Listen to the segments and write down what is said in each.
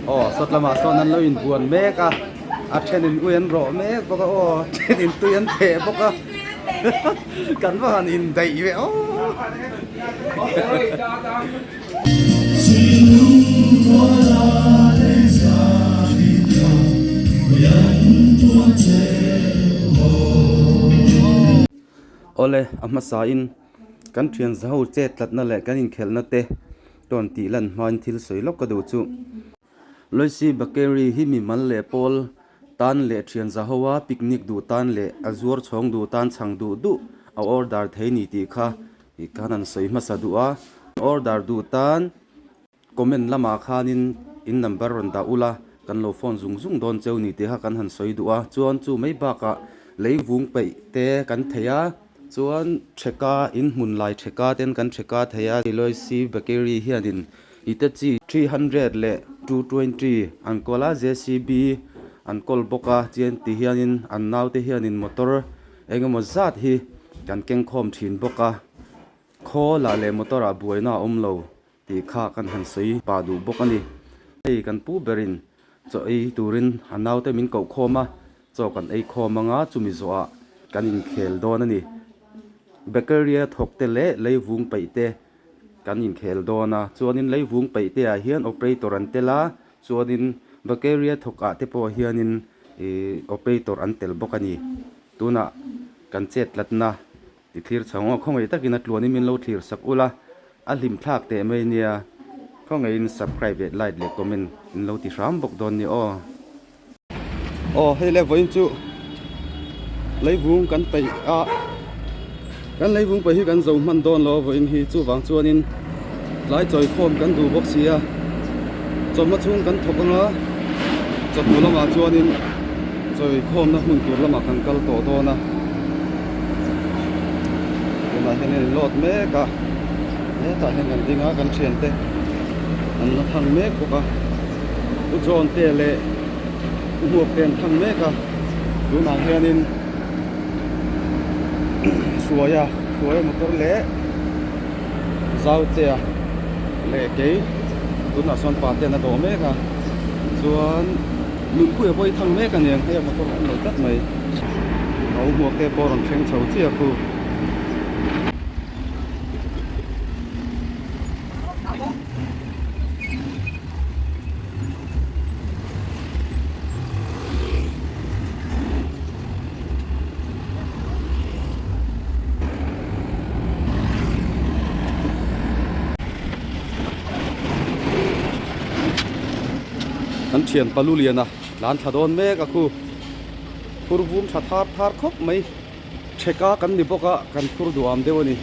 Aw sawt lamah sawn an lo inbuan mek a, a thenin ui an rawh mek bawk a aw thenin tui an theh bawk a kan va han indaih ve aw. Awle a hmasain kan thian zaho chet tlatna leh kan inkhelhna te tawn tih lan hmain thil sawi lawk ka duh chu. Loisi Bakery hi mimal leh pawl tan leh thian zaho a picnic duh tan leh a zuar chhawng duh tan chhang duh duh a order thei ni tih kha khan an sawi hmasa duh a. Order duh tan comment lamah khanin in number rawn dah ula kan lo phone zung zung dawn cheu ni tih kha kan han sawi duh a. Chuan chu mai bakah lei vung peih te kan thei a. Chuan theka inhmun lai theka ten kan theka thei a. Loisi Bakery hianin Hitachi 300 leh 220 an kawl a, JCB an kawl bawk a, chian ti hianin an naute hianin motor eng emaw zat hi kan keng khawm thin bawk a, khawl ah leh motor ah buaina a awm lo tih kha kan han sawi pah duh bawk a ni. Hei kan pu berin chaw ei turin a naute min koh khawm a, chaw kan ei khawm anga chumi zawhah kan inkhel dawn a ni. Bakery a thawk te leh leivung peih te Kan inkhel dawn a, chuanin leivung peih te ah hian operator an tel a, chuanin bakery a thawk ah te pawh hianin ihh operator an tel bawk a ni. Tunah kan chet tlatna i thlir chho ang a, khawngaih takin a tluanin min lo thlir sak ula, a hlim thlak teh mai nia, khawngaihin subscribe leh like leh comment in lo ti hram bawk dawn nia aw. Aw hei le vawiin chu leivung kan peih a kan leivung peih hi kan zo hman dawn lo a vawiin hi chuvang chuanin tlai chawi khawm kan duh bawk si a chawhma chhung kan thawk anga chawhnu lamah chuanin chawi khawmna hmun tur lamah kan kal tawh dawn a tunah hian an inlawt mek a hetah hian kan ding a kan thiante an la thang mek bawk a. U John te leh U Hmuak te an thang mek a tunah hianin Hruaia Hruaia motor leh Zautea leh kei tunah sawn pa ten a dawh mek a chuan Nunpuia pawh hi thang mek a niang hei a motor a awm lo tlat mai a U Hmuak te pawh a rawn thleng chho chiah khu. Kan thian palu liana tlan thla dawn mek a khu phur vum tha thar thar khawp mai. Theka kan ni bawk a, kan phur duham deuh a ni.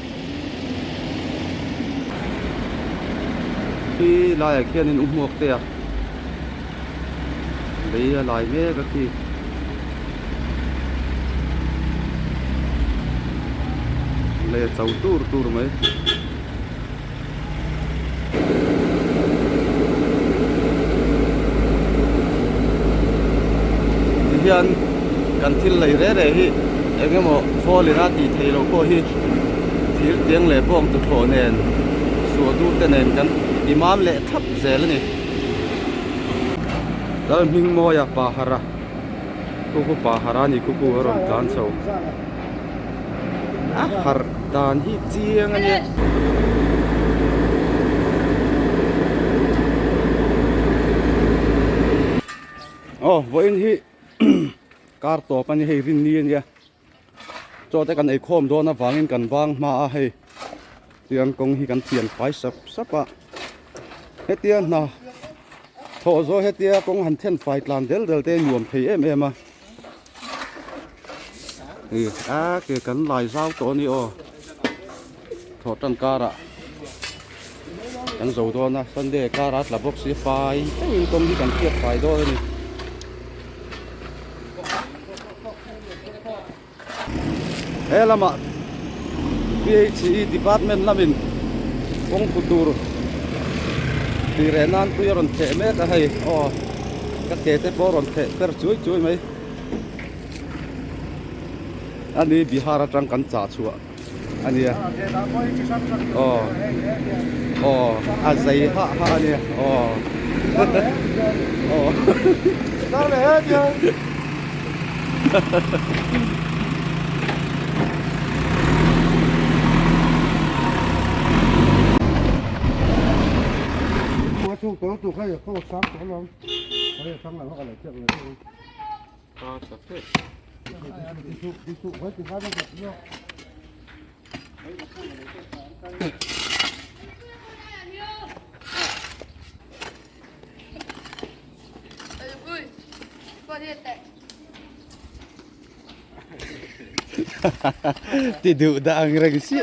Khi laiah khianin u hmuak te a lei a lai mek a khi. Lei a cho tur tur mai. Tihian kan thil lei reh reh hi eng emaw khawl ina tih theih loh pawh hi thir tiang leh bawng tuthlawh nen suah dur te nen kan imam leh thlap zel a ni. Lalhmingmawia Pahara khu khu Pahara ni khu khu a rawn tlan chho. A harh dan hi chiang a nia. Aw vawiin hi kar tawp a ni hei rinni a nia chaw te kan eikhawm dawn avangin kan vang hma a hei tiang kawng hi kan thian fai sap sap a hetia hna thawh zawh hetia kawng han then fai tlan del del te nuam thei em em a. Hei a ke kan lai zau tawh a ni aw thawh tan karah kan zo dawn a sunday karah tla bawk si fai deuhin kawng hi kan hriat fai dawn a ni. He lamah PHE department lamin kawng tlu tur tih reh nan pui a rawn theh mek a hei aw ka ke te pawh a rawn theh per chuai chuai mai a ni Bihar atang kan chah chhuah a nia aw aw a zei hah hah a nia aw. Aw. Ti duh dah ang reng si.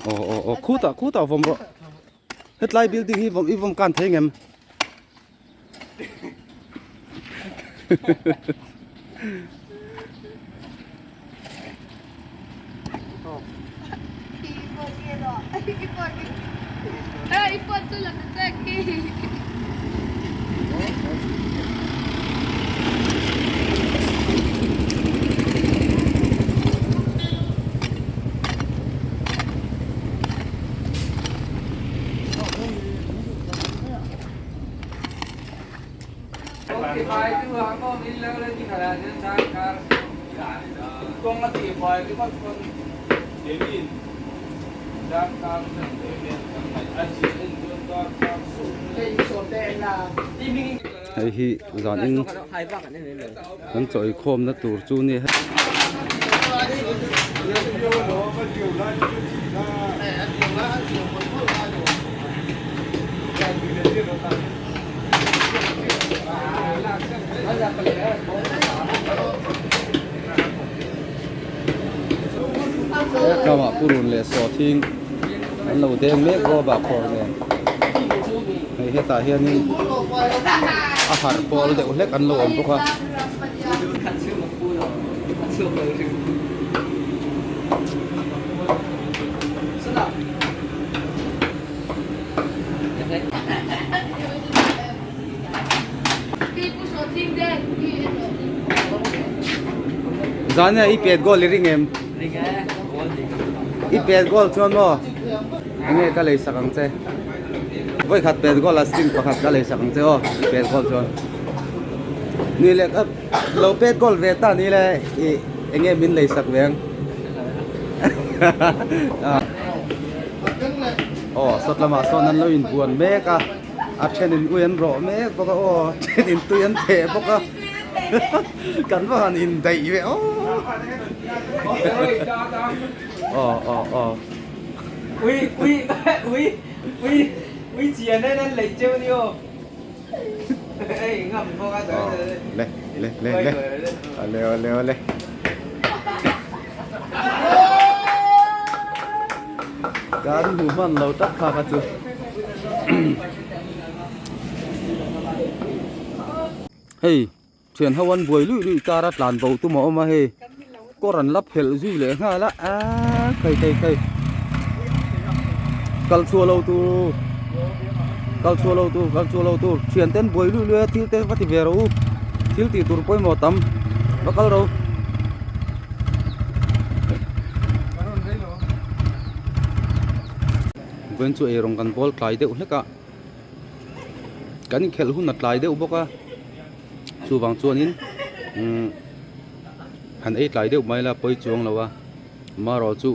Aw aw aw khutah khutah vawm rawh. Hetlai building hi vawm i vawm kan thei ngem. Hei hi zan in kan chaw eikhawm na tur chu nia. Ramah purun leh sawhthing an lo deng mek bawk a bahkhawr nen hei hetah hianin a harh pawl deuh hlek an lo awm bawk a. Zan i pet goal i ring em? I pet goal chuan maw? Enge ka lei sak ang che. Vawi khat pet goal a sting pakhat ka lei sak ang che aw i pet goal chuan. Ni leh ka lo pet goal ve ta ni le i enge min lei sak ve ang. Aw sawt lamah sawn an lo inbuan mek a. A thenin ui an rawh mek bawk a aw thenin tui an theh bawk a kan va han indaih ve aw aw aw aw Ui ui ui ui ui chian en an lei cheu ni aw hei ngam bawk a le le le le ale ale ale Kan hmu hman lo tak kha kha chu. Hei thian ho an buai luih luih kar a tlan bo tum a awm a hei kawr an la phelh zui leh nghal a aaa khai khai khai kal chhuah lo tur kal chhuah lo tur kal chhuah lo tur thian ten buai luih luih a thil te va ti ve rawh u thil tih tur pawimawh tam va kal ro. Vawiin chu eirawng kan bawl tlai deuh hlek a kan inkhelh hun a tlai deuh bawk a chuvang chuanin umm han ei tlai deuh mai la pawi chuang lo a marawh chu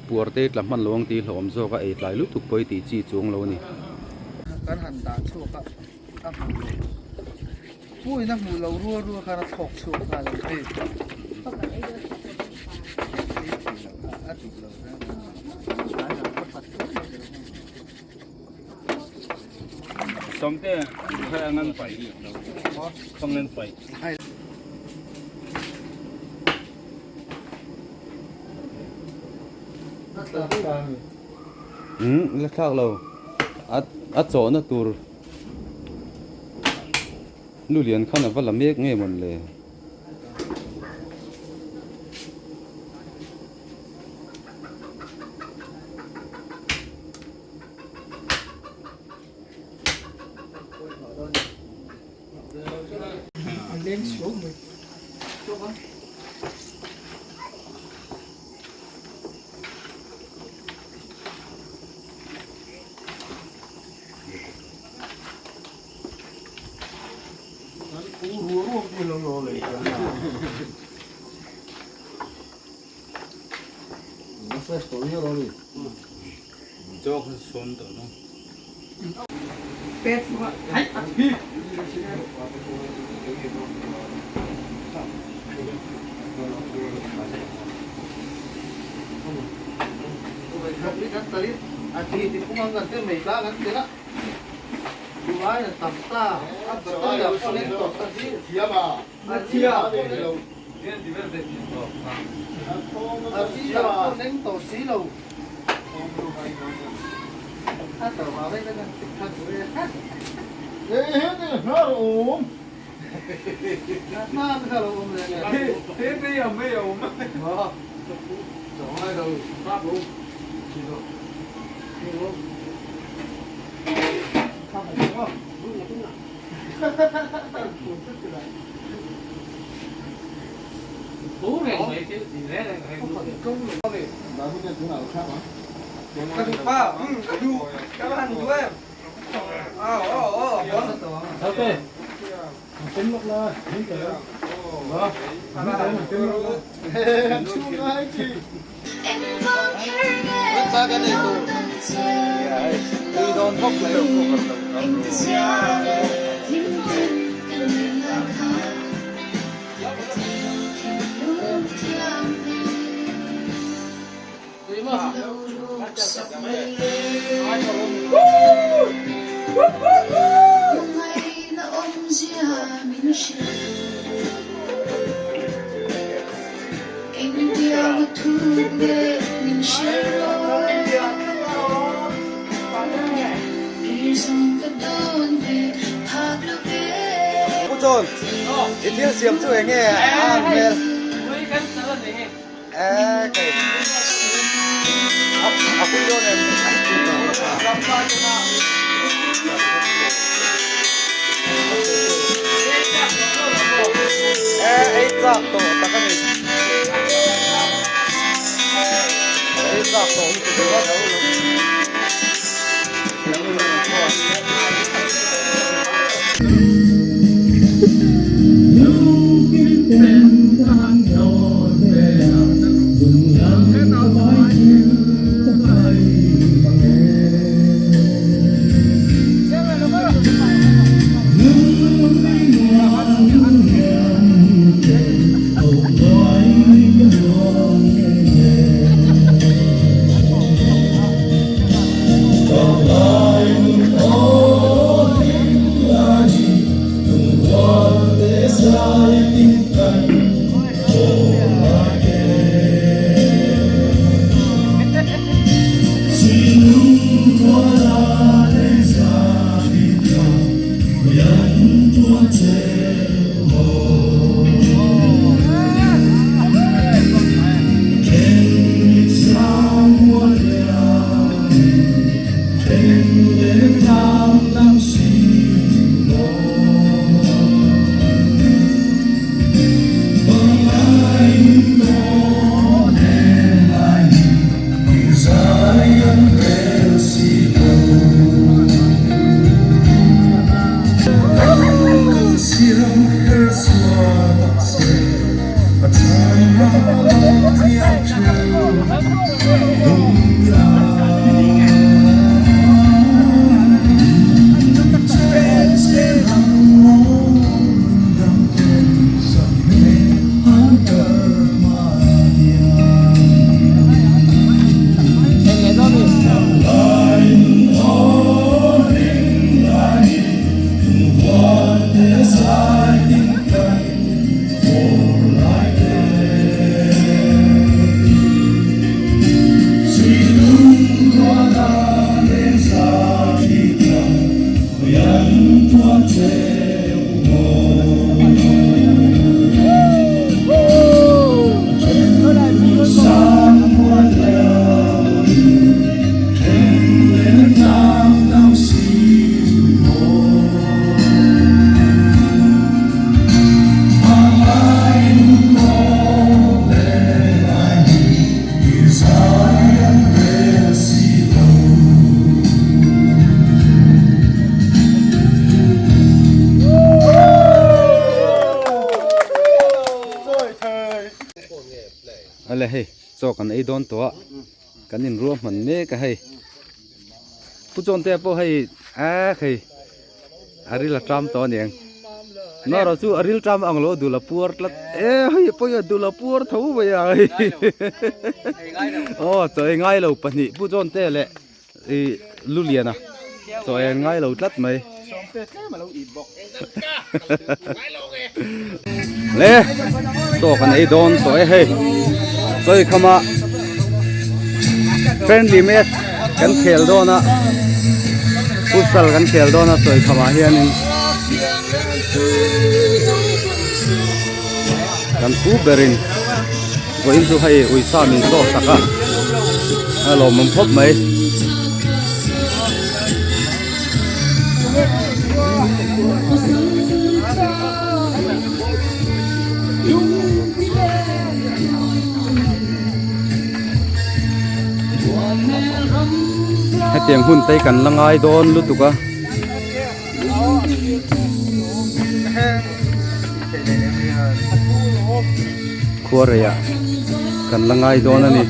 puar te tla hman lo ang tih hlauhawm zawk a ei tlai lutuk pawi tih chi chuang lo a ni. Kan han dah chhuak a a hmuh loh Puiin a hmuh loh rual rual khan a thawk chhuak nghal ang hei. A duh lo Sawmte khai a ngan paih Sawm ngan paih. Umm la thlak lo a a chawhna tur. Nu lian khan a va la mek nge mawn le? Pu John, i thil siam chu eng nge a an hmel? A pui dawn em? Ei chak tawh tak a ni. Ei chak tawh lutuk ringawt. Ale hei chaw kan ei dawn tawh a kan inruahman mek a hei. Pu Chawntea pawh hei eh hei a ril a ṭam tawh a niang. Nara chu a ril ṭam ang lo a dul a puar tlat e hei pawh a dul a puar tho mai a hei. Aw chaw ei ngai lo pahnih Pu Chawntea leh ih Luliana chaw ei an ngai lo tlat mai. Le chaw kan ei dawn tawh e hei chawi khama friendly match kan khel dawn a futsal kan khel dawn a chawi khamah hianin kan pu berin vawiin chu hei uisa min saw sak a a lawmawm khawp mai. Hetiang hun te hi kan la ngai dawn lutuk a. Khuareiah kan la ngai dawn a ni.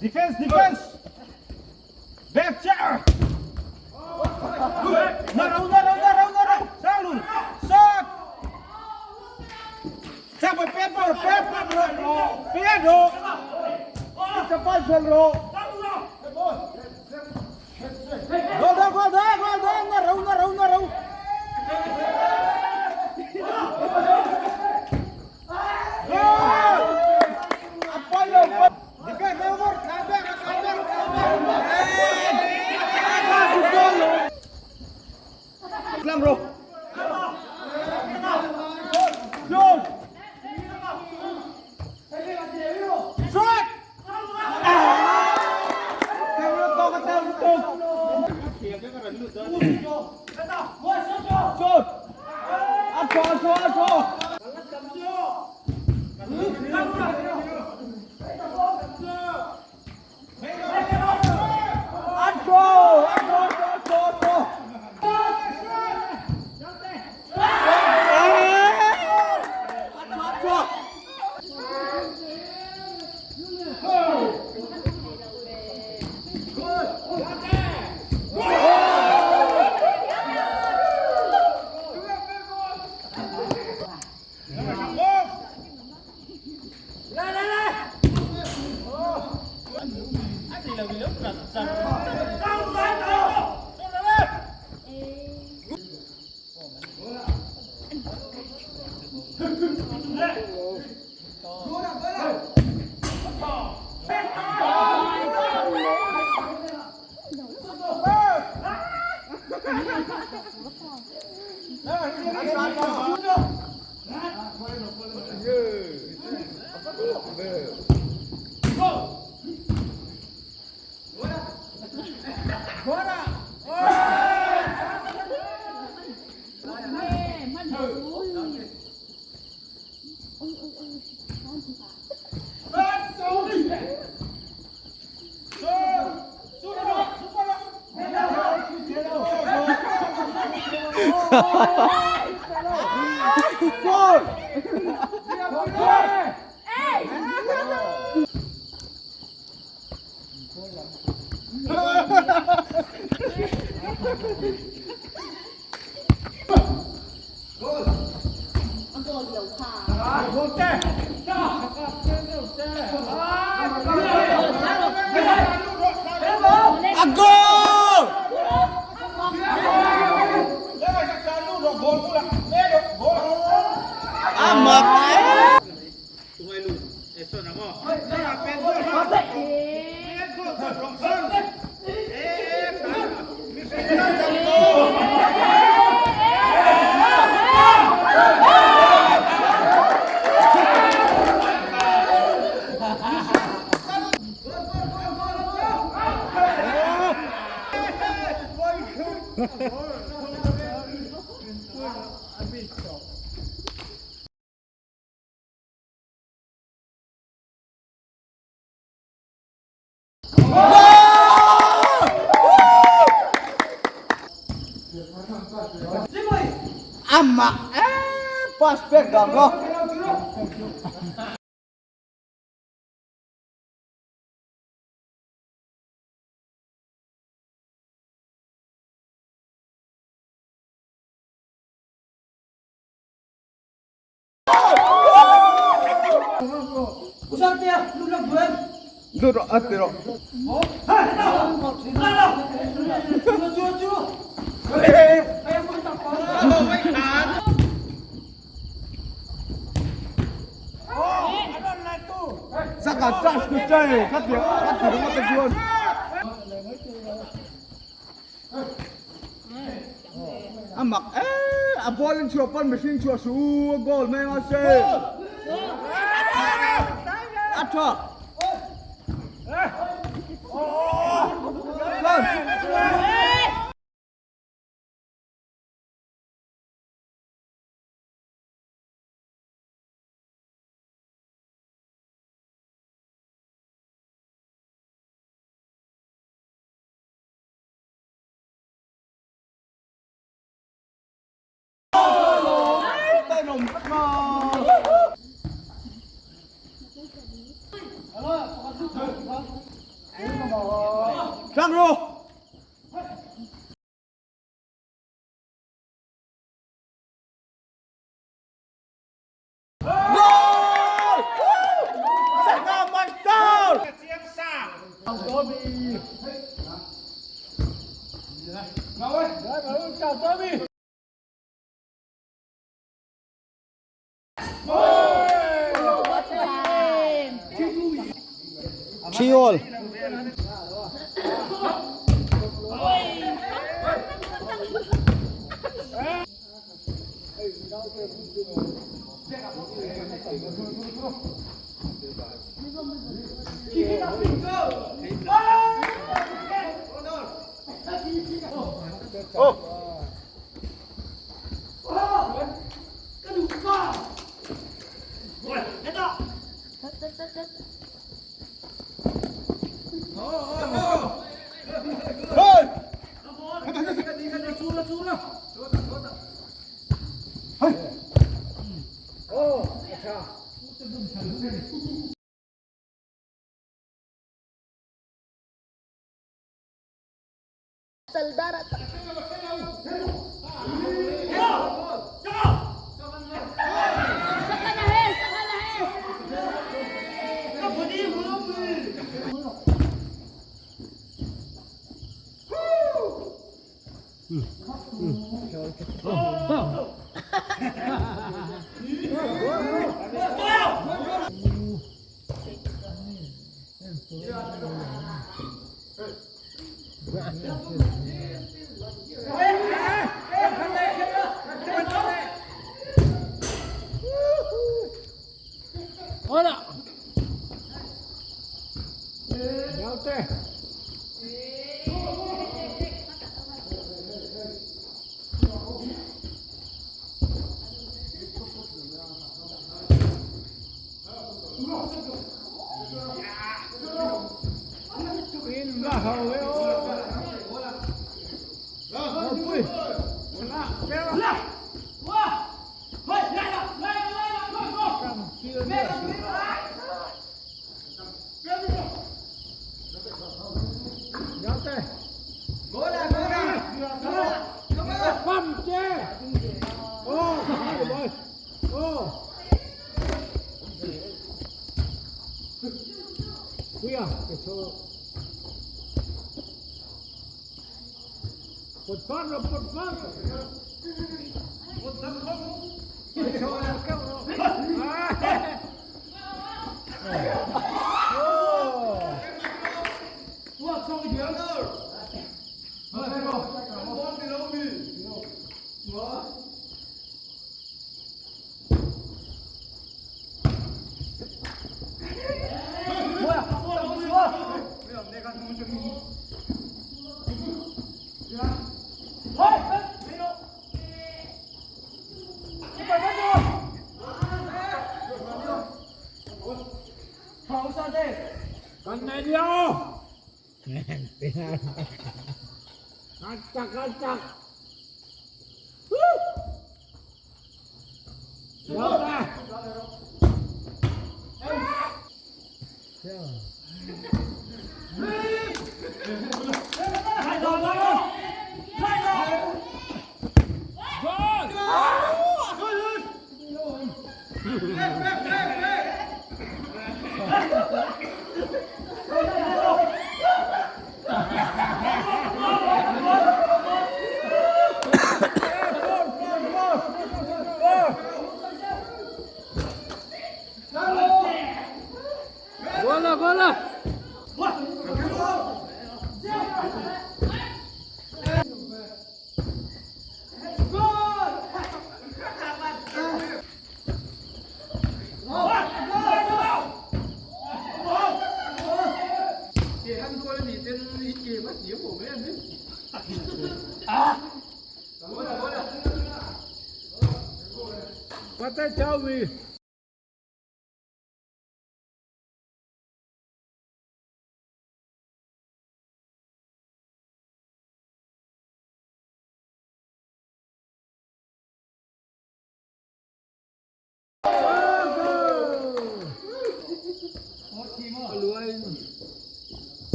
Defense, defense! Back chair! Naraw, naraw, naraw, naraw! Salun! Sak! Sak, pepper, pepper, Pedro! Kapal ro! Go, go, go, go, go, go, naraw, naraw, naraw! Tang ro. Shoot. Shoot. Shoot. A thaw a thaw a thaw. A thaw a thaw a thaw a thaw. A goal! A mak e! A mak e! Pass pek dan rawh. Lut rawh a ti rawh. Saka charge tu chai ka ti ka ti ringawt te chuan. A mak e a ball in chhuah pawn mihring chhuah suh u a goal mai anga se. A tha. Tlang ru! Goal! Saka Martal! Triol.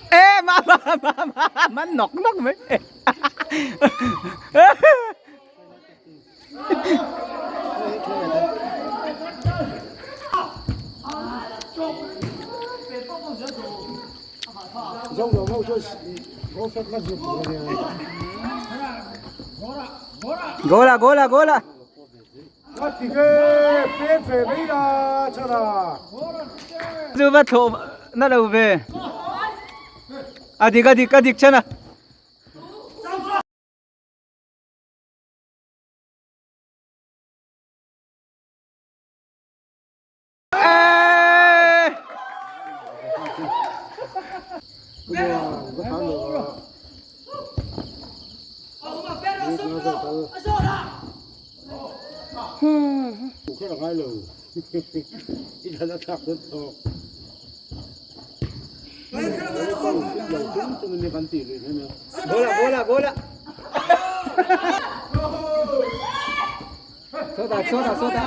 Ê mà mà mà mà mà nọc nọc mấy. Gola gola gola. Chu va thawh na lo ve. A dik a dik a dik chana. Gola gola gola. Sota sota sota.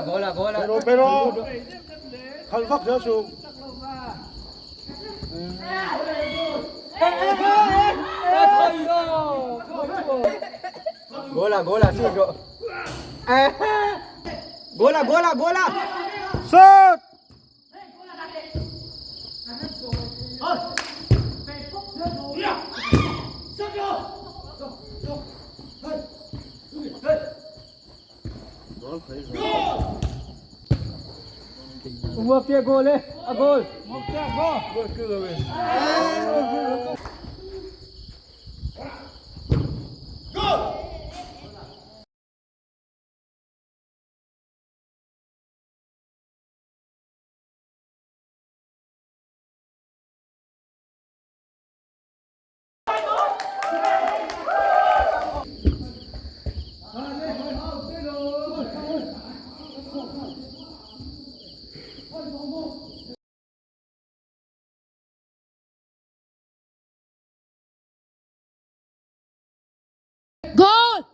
Gola gola gola. Gola gola sujo. Gola gola gola. Uma pegou, né? A gol. Goal!